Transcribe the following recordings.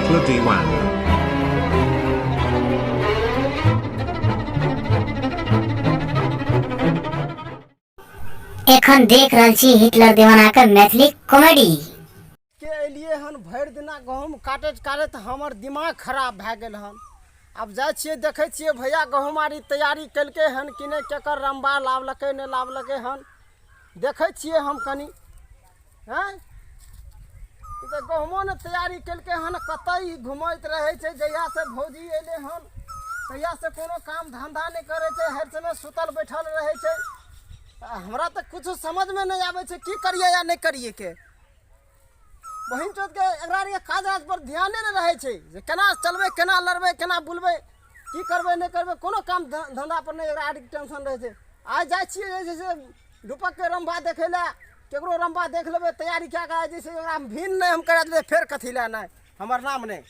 Hitler Diwana. एखन देख रहल छी हिटलर दीवाना के मैथिली कॉमेडी। के एलियै हन भरि दिना गहूँम काटैत काटैत हमर दिमाग खराब भए गेल हन। आब जाइ छियै देखै छियै भैया गहूँम आर ई तैयारी केलकै हन कि नहि, केकर रम्बा लाबलकै नहि लाबलकै हन, देखै छियै हम कनि। हँ, ई तऽ गहूँमो नहि तैयारी केलकै हन, कतऽ ई घुमैत रहै छै। जहियासँ भौजी एलै हन तहियासँ कोनो काम धन्धा नहि करै छै, हर समय सुतल बैठल रहै छै। हमरा तऽ किछु समझमे नहि आबै छै की करियै या नहि करियै के। बहिन चौधके एकरा आरके काज राज पर ध्याने नहि रहै छै जे केना चलबै, केना लड़बै, केना बुलबै, की करबै नहि करबै, कोनो काम धन्धा पर नहि एकरा आरके टेंशन रहै छै। आइ जाइ छियै जे छै से रूपकके रम्भा देखै लए, केकरो रम्भा देख लेबै तैयारी कए कऽ, आइ जे छै ओकरा भिन्न नहि हम करा देबै फेर कथी लए नहि हमर नाम नहि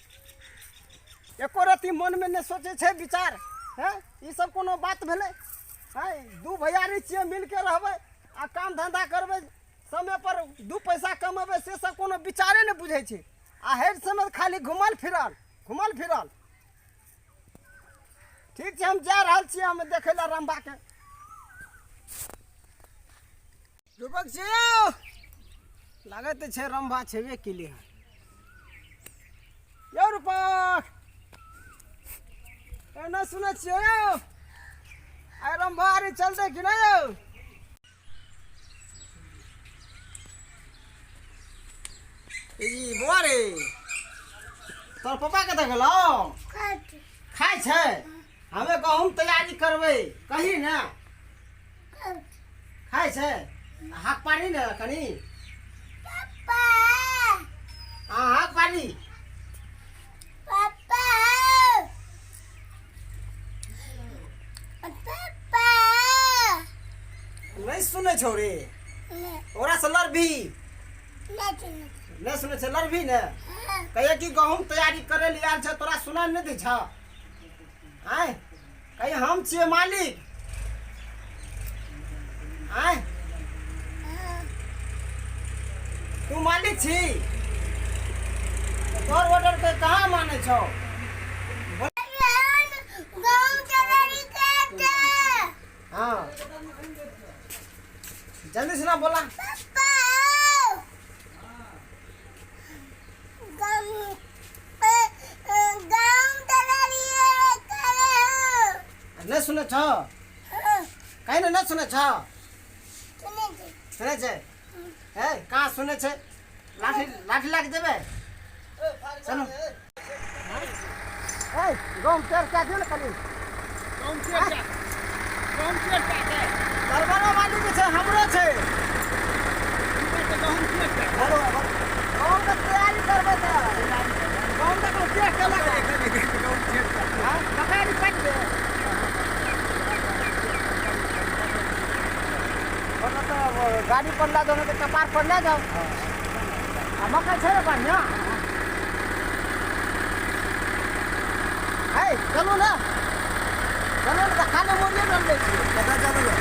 एको रत्ती मनमे नहि सोचै छै विचार। हँ, ई सब कोनो बात भेलै? हँ, दू भैयारी छियै, मिलके रहबै आ काम धन्धा करबै, समय पर दू पैसा कमेबै, से सब कोनो विचारे नहि बुझै छै। आ हर समय खाली घुमल फिरल, घुमल फिरल। ठीक छै, हम जा रहल छियै हम देखै लए रम्भाके। रूपक छै यौ, लागैत तऽ छै रम्भा छेबे केलियै हन। यौ रूपक, एना सुनै छियै यौ, आइ रम्भा आरी चलतै कि नहि यौ? ई बौआ रे, तोर पप्पा कतऽ गेलौ? खाइ छै। हमे गहूँम तैयारी करबै, कही ने। खाइ छै, हाक पाड़ी ने कनि। हाँ, हाक पाड़ी। नहि सुनै छौ रे? ओकरा से लड़बी? नहि सुनै छै, लड़बी ने? कहिया कि गहूँम तैयारी करै लए आयल छै, तोरा सुनाइ नहि दै छौ? आँय, कही हम छियै मालिक। आँय, तू मालिक छी, तोहर ऑर्डर के कहाँ मानै छौ? हाँ, जल्दी से ना बोला। नहि सुनै छौ? कहीं ने नहि सुनै छौ? सुनै छै। हे, कहाँ सुनै छै? लाठी लाठी लाग देबै। चलू। ए, गहूँम टेर कए दियौ ने कनि। दरबारो वाली के छै, हमरो छै। गहूँम के तैयारी करबै तऽ गहूँम तऽ कोनो टेर केलक। हाँ, मकई काटि दे। ओना तऽ गाड़ी पर लए जाउ, नहि तऽ कपार पर लए जाउ। आ मकई छै ने बढ़िआँ? है, चलू ने, चलू ने तऽ खाली मुरली डलबै छियै। कतऽ चलबै?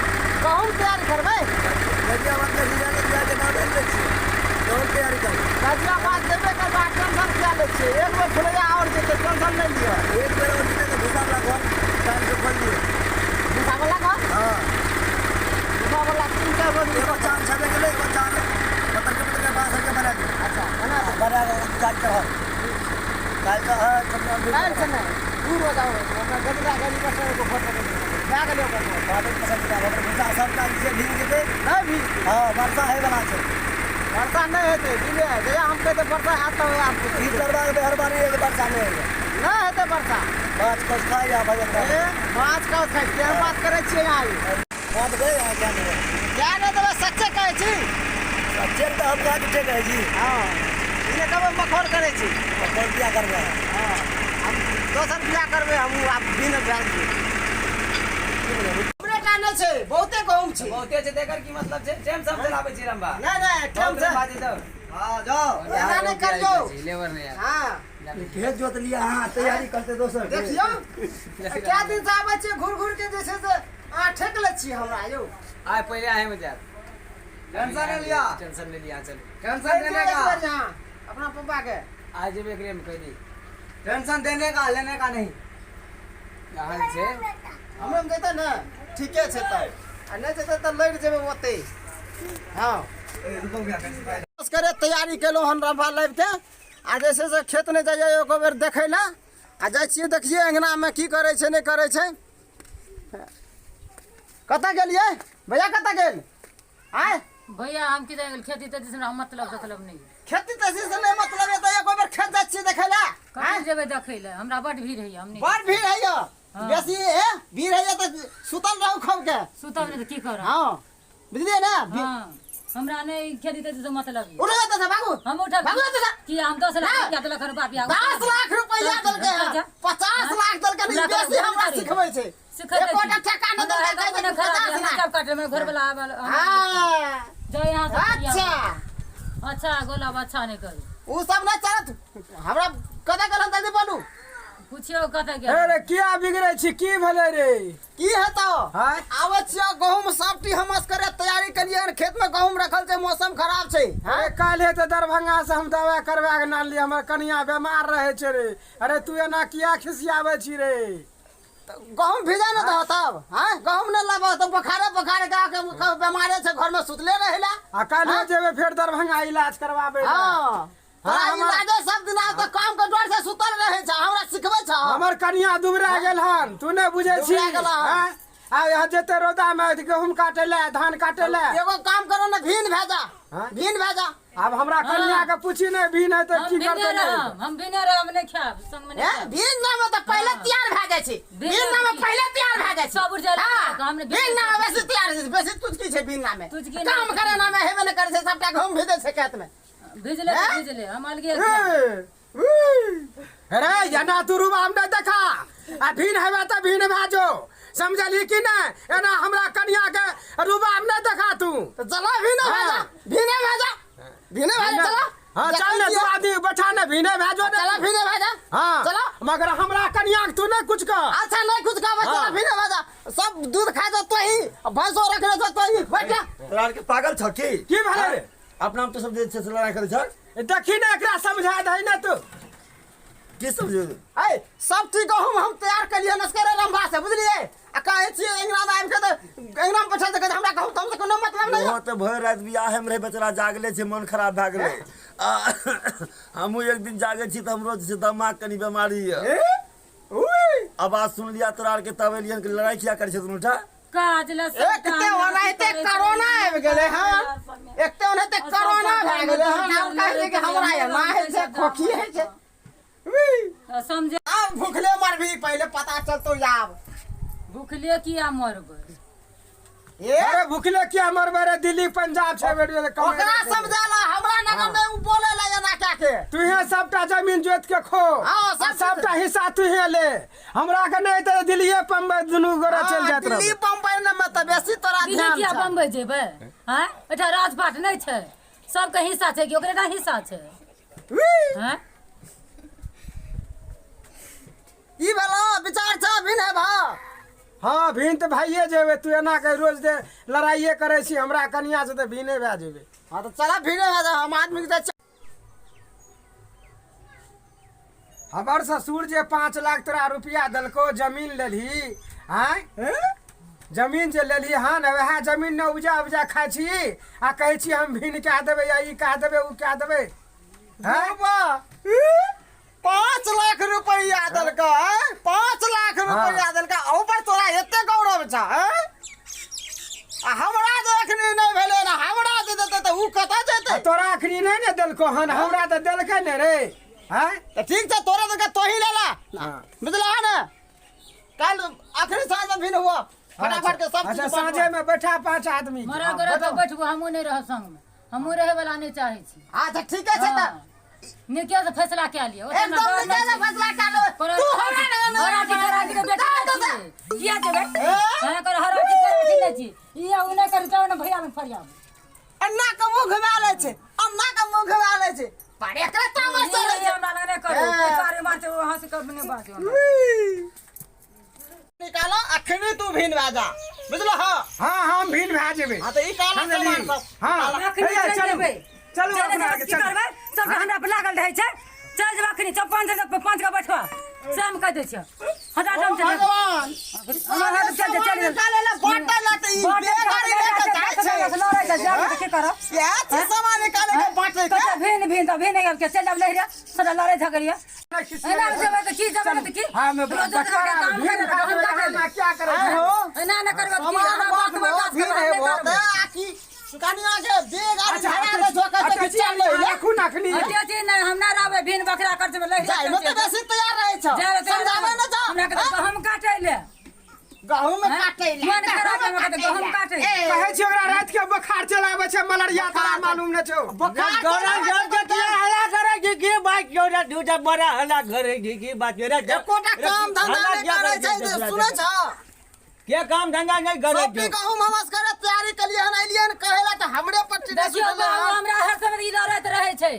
गहूँम तैयारी करबै। गाजियाबाद के जीजा के बियाह के नाम लै छियै, गहूँम तैयारी करबै। गाजियाबाद जेबे करबै, अहाँ टेंशन किया लै छियै? एक बेर फुलैया आओर जेतै, टेंशन नहि लिअ। एक बेर आओर जेतै तऽ भूसा वाला घर टाइम से खोलि दियौ। भूसा वाला घर? हँ। भूसा वाला 3-4 रोज। एगो चान छेबे केलै, एगो चान पत्थर के, पत्थर के बाँस के बना दियौ। अच्छा, बना दियौ। बना कऽ काल्हि चढ़ाउ। काल्हि तऽ हँ, काल्हि से नहि, 2 रोज आओर। ओकर गजरा गाड़ी पर एगो फोटो भए गेलै ओकर। बादल पसन्द करा, ओकर भूसा सबटा जे छै भीज जेतै। नहि भीजतै। हँ, वर्षा होय वाला छै। वर्षा नहि हेतै, बुझलियै? जहिया हम कहै वर्षा हैत तऽ वएह हम ई करबाक मेहरबानी है जे वर्षा नहि होइए। नहि हेतै वर्षा। माछ कस खाइ या भजन गाबै। ए, माछ कस खाइ, केहन बात करै छियै अहाँ ई? माछ गए अहाँ क्या देबै? क्या नहि देबै, सच्चे कहै छी। सच्चे तऽ हम कहाँ झूठे कहै छी। हँ, ई नहि कहबै मखौल करै छी। मखौल किया करबै अहाँ? हँ, हम दोसर बियाह करबै हमहूँ, आब बिन भए गेलै। हमरे टा नहि छै, बहुते गहूँम छै। बहुते छै तऽ एकर की मतलब छै? टाइम से हम चलाबै छी रम्बा। नहि नहि, टाइम बहुत से रम्बा छै सब। हाँ, जाओ। एना नहि करियौ। लेबर नहि आयल। हाँ। खेत जोत लिअ अहाँ, तैयारी करते दोसर के। देखियौ, कए दिन से आबै छियै घुर घुर के, जे छै से अहाँ ठेक लै छियै हमरा यौ। आइ पहिले अहीं में जायब। टेंशन नहीं लिया। टेंशन नहीं लिया, चल। टेंशन नहीं एक लेगा। बेर यहाँ अपना पप्पा के आज जेबे एकरे में कहि दी। टेंशन देने का लेने का नहीं। अहाँ जे छै हमरे में जेतै ने, ठीके छै तब, आ नहि जेतै तऽ लड़ि जेबै ओतै। हँ, करे तैयारी केलहुँ हन रम्भा लाबिके, आ जे छै से खेत नहि जाइए एको बेर देखै लए, आ जाइ छियै देखियै अङ्गनामे की करै छै नहि करै छै। कतऽ गेलियै भैया, कतऽ गेल आय भैया? हम की जाय गेल खेती तेती से हमरा मतलब ततलब नहीं। खेती तेती से नहि मतलब है तऽ एको बेर खेत जाइ छियै देखै लए? कतऽ जेबै देखै लए? हमरा बड भीड़ होइए, हम नहि। बड़ भीड़ होइए? हाँ। बेसी ए भीड़ होइए तऽ सुतल रहू खूब के। सुतब नहि तऽ की करब? हँ, बुझलियै ने? हाँ, हमरा नहि खेती तेती से मतलब यऽ। उठो एतऽ से, भागू। हम उठब? भागू एतऽ से। कि हम 10 लाख हाँ। रुपया देलक हन बाप? 10 लाख रुपया देलकै हन, 50 लाख देलकै हन, ई बेसी हमरा सिखबै छै। एकोटा टका नहि देलकै, कहै छै 50 लाख। घर वाला आबल। हाँ। जाओ यहाँ से। अच्छा। अच्छा गोलब, अच्छा नहि करू। उ सब नहि चलत हमरा। कतऽ गेल हन, जल्दी बोलू। पुछियौ कतऽ गेल। अरे किया बिगड़ै छी? की भेलै रे? की हेतौ? आँय? आबै छियै, गहूम सबटी हम असगरे तैयारी केलियै हन, खेत में गहूम रखल छै, मौसम खराब छै। अरे काल्हे तऽ दरभंगा से हम दवाइ करवा के आनलियै, हमर कनिया बेमार रहै छै रे। अरे तू एना किया खिसियाबै छी रे? तऽ गहूम भिजा ने दहो तब। हाँ, गहूम नहि लाबह तऽ बोखारे बोखारे के आके बेमारे छै, घरमे सुतले रहेला। आ काल्हे जेबै फेर दरभंगा इलाज करवाबै लए। हाँ, तोरा हमर- इलाजे सब दिना तऽ काम के डर से सुतल रहै छै, हमरा सिखबै छ? हमर कनिया दुबरा गेल हन, तू नहि बुझै छी। दुबरा गेल हन। आँय? आ यहाँ जेते रौदा मे गहूम काटे लए, धान काटे लए। एगो काम करो ने, भीन भए जा। हाँ? भीन भए जा। आब हमरा कनिया के पूछी ने, भी नहि तऽ हम की बिने करतै नहि। रहब, हम बिने रहब, नहि खायब संगमे नहि ए खायब। भीन नामे तऽ पहिले तैयार भए जाइ छै। भीन भीन नामे की? पहिले तैयार भए जाइ छै। सब उठि जाइ हाँ, हम नहि। भीन नामे बेसी तैयार होइ छै, बेसी तुचकी छै भीन नामे। तुचकी नहि। काम करे नामे हेबे नहि करै छै, सबटा गहूम भेजै छै खेत मे। भिजले तऽ हैं? भिजले, हम अलगे खायब। अरे एना तू रुबाब नहि देखा, आ भीन हेबे तऽ भीन भए जो, समझलही कि नहि? एना हमरा कनिया के रुबाब नहि देखा तू। तऽ चला भीने भए जा। हाँ। भीने भए जा, भीने भए जा, चला। हाँ, चल ने, तू आदमी बैठा ने, भीने भए जो ने। चला भीने भए जा। हाँ। चला। मगर हमरा कनिया के तू नहि कुछ कह। अच्छा, नहीं कुछ कहबै, चला। हाँ। भीने भए जा, सब दूध खा जा तोही, भैंसो रखने छौ तोही, बैठ जा। तोरा आरके पागल छौ की? की भेलै रे? अपना हम तो सब जे छै से लड़ाइ करै छौ। देखी ने, एकरा समझा दही ने तू। की समझे? ऐ सब चीज गहूम हम तैयार केलियै नस्करे रंभा से, बुझलियै? आ कहै छियै अङ्गना मे आबि के तऽ अङ्गना मे बैठल छै, कहै छै, हमरा गहूम तहूम से कोनो मतलब नहि। वहाँ तऽ भरि राति बियाहेमे रहै, बेचारा जागले छै, मन खराब भए गेलै। आ हमहूँ एक दिन जागै छी तऽ हमरो जे छै दमाग कनि बेमारी यऽ। आवाज सुनलियै तोरा आरके तब एलियन कि लड़ाइ किया करै छै दुनू टा? काज लए एक सबटा ते ओनाहिते कोरोना आबि गेलै हन, एक ते ओनाहिते कोरोना भए गेलै हन, आब कहै छै कि हमरा एना होइ छै, खोखी होइ छै। समझे? आब भूखले मरबही, पहिले पता चलतौ आब। भूखले किया मरबै? ए अरे भूखले किया मरबै रे? दिल्ली पंजाब छै बेटी कमाइ। ओकरा समझाला, हमरा नगर में उ बोले ला एना क्या के। तुहे सबटा जमीन जोत के खो। हाँ, आ सबटा हिस्सा तुहे ले, हमरा के नहि तऽ दिल्लीए बम्बई दुनू गोरा चलि जाइत दिल्ली रहबै। बम्बई ने में तऽ बेसी तोरा दिल्ली ध्यान किया छौ। बम्बई जेबै? आँय, एहिठाम राजपाट नहि छै? सबके हिस्सा छै कि ओकरे टा हिस्सा छै? आँय? ई भेलो विचार छ भिन है भा? हाँ, भिन तऽ भाइये जेबै। तू एना के रोज दे लड़ाइए करै छी हमरा कनिया से तऽ भिने भए जेबै। हाँ तऽ चला, भिने भए जा, हम आदमी के जाइ छियै। हमर ससुर जे 5 लाख तोरा रुपया देलको, जमीन लेलही? आँय, जमीन जे लेलही हन, वएह जमीन ने उपजा उपजा खाइ छी आ कहै छी हम भिन कए देबै या ई कए देबै, ओ कए देबै, हैं? बाबा, 5 लाख रुपया देलका, हैं? 5 लाख रुपया देलका, ऊपर तोरा एते गौरव छ, हैं? आ हमरा जे एखनी नहि भेलै ने, हमरा जे देतै तऽ उ कतऽ आ जेतै? तोरा अखनी नहि ने देलको हन, हमरा तऽ देलकै ने रे, हैं? तऽ ठीक छै, तोरे देलकै तोही ले ला। हाँ। बुझलह ने? काल्हि अखनी साँझमे भिन हुआ, फटाफट के सब अच्छा चीज। साँझे में बैठा 5 आदमी के। मरा गोरा तऽ बैठबो, हमहूँ नहि रहब संगमे, हमहूँ रहै वाला नहि चाहै छी। अच्छा, ठीके छै तऽ। हाँ। नीके से फैसला कए लिअ, ओते एकदम हमरा डर नीके से नहि छै। फैसला कए लेबै। तू हमरा नहि हराठी कराठी के बेटा दे, दे, छियै। किया जेबै? ए? हाँ, कर हराठी कराठी नहि छी। ई आ उ नहि करू, जाउ ने भैया लग फरियाबू। अन्ना के मुँह घुमा लै छै, अन्ना के मुँह घुमा लै छै, पर एकरा तामस चढ़ै ई छै। हमरा लग नहि करू। ए। सारे मारते वहाँ से कब नहि बाजू हमरा। निकालो, अखनी तू भिन भए जा, बुझलो? हाँ। हाँ, हम भिन भए जेबै। हाँ तऽ ई काला समझली? सामान सब हाँ। अखनी हैया, चलि चलू जेबै। चलू चलि अपना जेबै, आरके की चलू। करबै? सबके हमरा पर लागल रहै छै। चल जेबा अखनी चल पाँच हजार पाँच का बैठवा से हम कह दै छियै हटा ओ हम चल भगवान हमरा हाथ चल चल चल निकाले ला बाटे ला त ई बेगारी लेके जाइ छै लड़ै छै जाके की करब इएह छै सामान निकाले के बाटे के भिन भिन तऽ भिन के चल जाब लहरिया सदा लड़ै झगड़िया एना जेबै तऽ की जेबै तऽ की हाँ मैं रोज रोज बटवारा के काम भीड़ करबै, भा हम देबै, काटै हमरा क्या करै आइ छै? हो एना ना करबै तऽ की सामान अहाँ बात बाटबो बर्दाश्त भीड़ करबै, हम हेबो नहि त करबै। आकी कनिया के बेगारी अच्छा, धरा दे झोका अच्छा, के चल ले राखू ने अखनी। हटिया छी नहि हम नहि रहबै भिन बकरा कर जेबै लहरिया जाइ में त बेसी तैयार रहै छ जाय ले तैयार समझाबै न छ हमरा के तऽ गहूम काटै ले गहूम में काटे ले मन खराब है, हमरा के तऽ गहूम काटै ले। कहै छी ओकरा राति के बोखार चल आबै छै मलेरिया तोरा मालूम नहि छौ बोखार गौरा जब के किया हल्ला करे छी की बात गौरा दूटा बड़ा हल्ला करे छी की बात रे एकोटा काम धंधा नहि करै छै जे सुनै छ के काम धंधा नहीं करे सब छै गहूम हमस करे तैयारी कलिए हन अइलिए हन कहेला त हमरे पर चिड़ै देखियौ सुतल बाबू हन हमरा हर समय ई लड़ैत रहै छै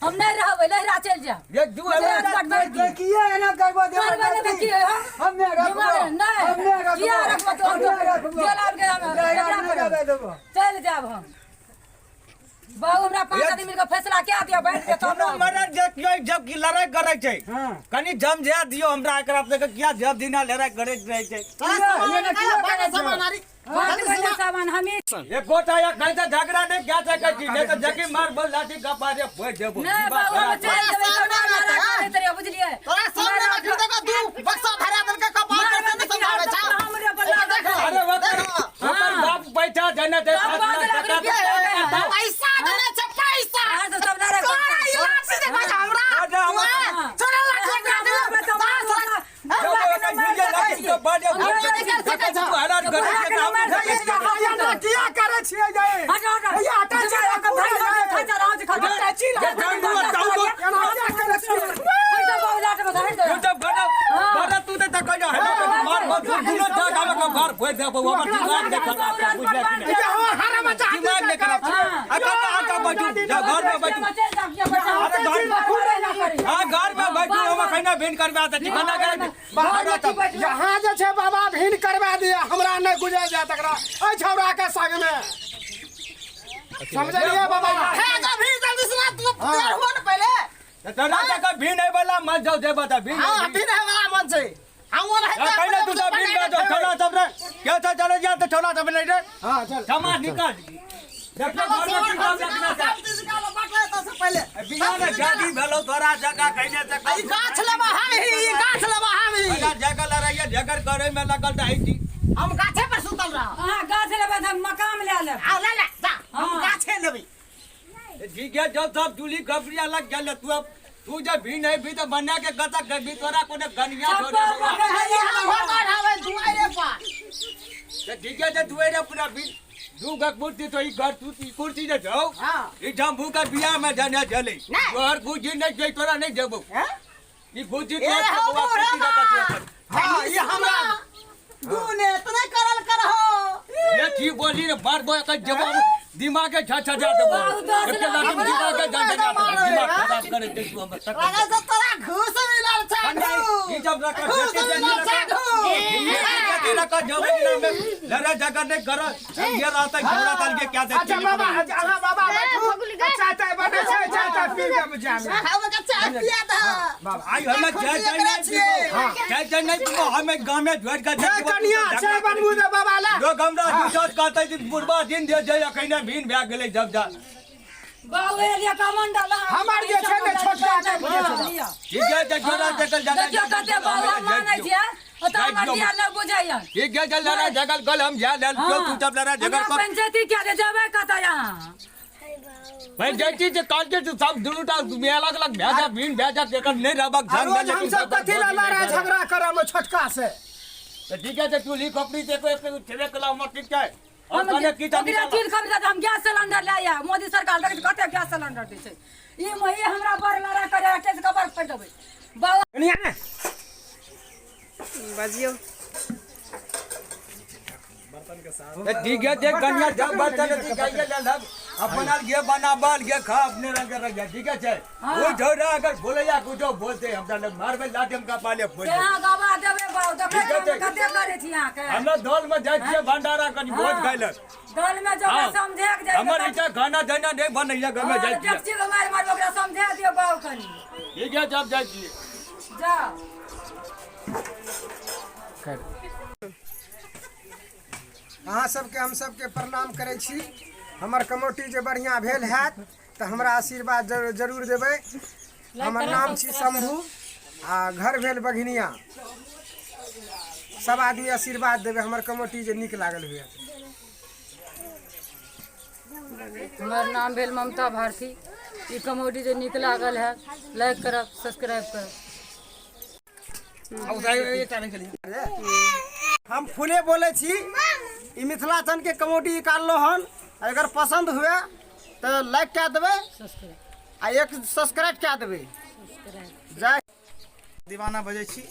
हम नहि रहबै लहरा चलि जायब ये दू रात काट बैठ दियौ। किया एना करबो करबै नहि तऽ की होइ, हँ? हम नहि रखबो नहि हम नहि रखबो किया रखबो तो हम नहि रखबो जेल आबि गेल हम लहरा केकरा नहि करब? रहबे देबो चलि जायब हम बाबू हमरा पांच आदमी मिलके फैसला कए दिअ बैठ के तब कोनो मरद जे कियो जब की लड़ाई करे छै हाँ। कनी जमझा दियो हमरा एकरा से किया जब दिना लड़ाई करैत रहै छै तोरा सामान निकाल बाटे सामान आरी बात करले सामान हमी एकोटा या कहीं से झगड़ा नहीं क्या सकै छी नहीं तो जकी मार बोल लाठी गपा रे फोड़ देबो नहि बाबू हम चलि जेबै तऽ हमरा लड़ाई करैत रहियै बुझलियै तोरा सामने में खरीदे के दू बक्सा भरा देलके कपार पर से नहीं समझावे छ हमरे पर लागल देख अरे देख ओकर बाप बैठा जने दे तब 5 लाख रुपया देलकै हन। पैसा देने छै पैसा अहाँ सब सब लड़ाई तोरा करतै। ई लाठी देखै छ हमरा अरे हमरा- तोरा तोरा लाठी हमरा दे मुँह पर तऽ मार होता। हमरा के नहि मारि सकै छी। एना किया करै छियै यै? हटो, हटो। हैया, हटा छी, जब राखू, भाई हैया। खा जा, राम जी खा जा। हटा छी, राखू। एना किया करै छियै? हट जा, बाबू, लाट में हट जा। हैया, हो, हराम जाति के करै छियै। यहाँ जे छै बाबा भिन करवा दिया हमरा नहि गुजर जायत एकरा एहि छौड़ा के संग में समझलियै बाबा हे जब भी जल्दी से ना तू तैयार हुआ ना पहले हां भी रहे वाला मन छै हम वो रहे हाँ चल क्षमा निकाल देखलो घर में की काम रखना छै पहले बिना जाति भेलो तोरा जगह कहिने से ई गाछ लेबा हम ही ई गाछ लेबा हम ही पहिला जगह लड़ाइया झगड़ करे में लगल रहै छी हम गाछे पर सुतल रह अहाँ गाछ लेबै तऽ हम मकान लए लेब आ ले ले जा हम हाँ। गाछे लेबै ठीक है जब सब जुली गबरिया लग गेल तू अब तू जब भी नहीं भी तो बना के गता गबी तोरा कोनो गनिया छप्पर छोड़े पर हे यहाँ घर हवे दुआरे पर तो ठीक है तो दुआरे पूरा भी दू गक मूर्ति तो ई घर तू ई कुर्सी जे जाओ हाँ। ई जम्बू का बियाह में जाने चले नहीं। तोहर गुजी नहीं जई तोरा नहीं जबो हैं? ई गुजी ए तोहर हो बउआ कुर्सी बुढ़वा रखा छै। हाँ ये हमरा दूने इतने करल करहो ये की बोली रे बार बोए का जवाब दिमाग के छा छा जा देबो बाबू दस एके लाख लाठी दिमाग के जा जा देबो दिमाग खराब करे के तू हमर तक लगे से तोरा घूस मिलल छै ई जब रखा घूस मिलल छै घूस खेती रखा जब में लड़ा झगड़ नहीं करो ये रहता झगड़ा ताल के क्या देखते अच्छा बाबा अहाँ बाबा बैठू चाय ताय बनै छै चाय ताय पी लेब जामे हम के चाय पिया दह बाबा आई हमें चाय चाय नहीं पीबो चाय चाय नहीं पीबो हमें गांव में झोड़ के ए कनिया चाय बनबू दे बाबा ला लोग हमरा झूठत कहते कि बुढ़बा दिन दे जे अखने भीन भए गेलै जब जा बाबू एलिया कमंडल हमर जे छै ने छोटका नहि बुझै छै। ठीक है जे झगड़ा जगल जगल देखियौ कते बाबू हम मानै छियै ओतऽ हमर दिया नहि बुझैया ठीक है जे लड़ा झगड़ कल हम जा लेल क्यों तू सब लड़ा झगड़ हमरा कर पंचायती क्या दे जेबै कतऽ यहाँ पंचायती जे काल के सब दुनूटा अलग अलग भए जा भीन भए जा एकर नहीं रहबक आ ढंग रोज हमसब कथी ला लड़ाइ झगड़ा करब छोटका से तऽ ठीक है तू ली कपड़ी देखो एक छेबे कला हमर ठीक छै और हम कने की ओकरा चीज खरीद हम गैस सिलेंडर लए आया मोदी सरकार देखै छी कते गैस सिलेंडर दै छै ई मे ई हमरा बड़ लड़ाइ करे अटे से कबर फाड़ि देबै बाबा कनिया बजियौ ठीक है देख कन्या जब बर्तन अथी गाइए ले लब अपन आर गे बनाबल गे खा अपने रंग के रंग ठीक है छै हाँ। ओ झोरा अगर बोले या कुछो बोलते हमरा लग मारबे लाठी हम कपाले फोड़ से अहाँ गवा देबै बाउ देखै ठीक है, छियै हम कते करै छी अहाँके हमरा दल में जाइ छियै भंडारा कनी भोज हाँ। खाइ लए दल में जो हाँ। समझे के जाइ हमर इटा खाना धना नहीं बनैया घर में जाइ छियै डेकची के मारि मारि ओकरा समझा दियौ बाउ कनी ठीक है जब जाइ छियै जाउ अहाँ सबके हम सबके प्रणाम करै छी। हमर कमौटी जे बढ़िआँ भेल हैत तऽ हमरा आशीर्वाद जरूर देबै। हमर नाम छी शंभू आ घर भेल बघिनिया। सब आदमी आशीर्वाद देबै हमर कमौटी जे नीक लागल हुए। हमर नाम भेल ममता भारती। ई कमौटी जे नीक लागल है लाइक करब, सब्सक्राइब करब। हम फूले बोले छी। ई मिथिलांचल के कमौटी निकाललो हन, अगर पसंद हुए तो लाइक कए देबै आ एक सब्सक्राइब कए देबै। जय दीवाना बजै छी।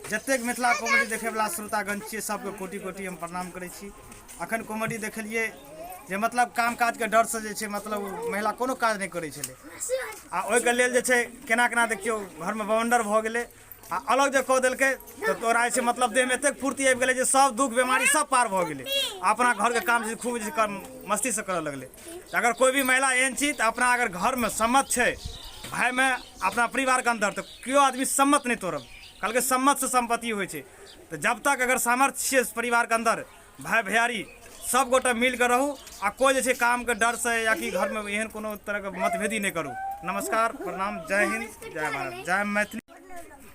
जतेक मिथिला कॉमेडी देखैवला श्रोतागण छियै सबके कोटि कोटि हम प्रणाम करै छी। अखन कॉमेडी देखलियै जे मतलब काम काजके डरसँ जे छै मतलब महिला कोनो काज नहि करै छलै आ ओहिके लेल जे छै केना केना देखियौ घरमे बवंडर भऽ गेलै आ अलग जे कऽ देलकै तऽ तोरा जे छै मतलब देहमे एतेक फुर्ती आबि गेलै जे सब दुःख बेमारी सब पार भऽ गेलै आ अपना घरके काम जे खूब जे मस्तीसँ करऽ लगलै। तऽ अगर कोइ भी महिला एहन छी तऽ अपना अगर घरमे सम्मत छै भाइमे अपना परिवारके अन्दर तऽ केओ आदमी सम्मत नहि तोड़ब। कहलकै सम्मतसँ सम्पत्ति होइ छै। तऽ जब तक अगर सामर्थ्य छियै परिवारके अन्दर भाय भैयारी सब गोटा मिल कऽ रहू आ कोइ जे छै कामके डरसँ या कि घरमे एहन कोनो तरहके मतभेदी नहि करू। नमस्कार, प्रणाम, जय हिन्द, जय भारत, जय मैथिली।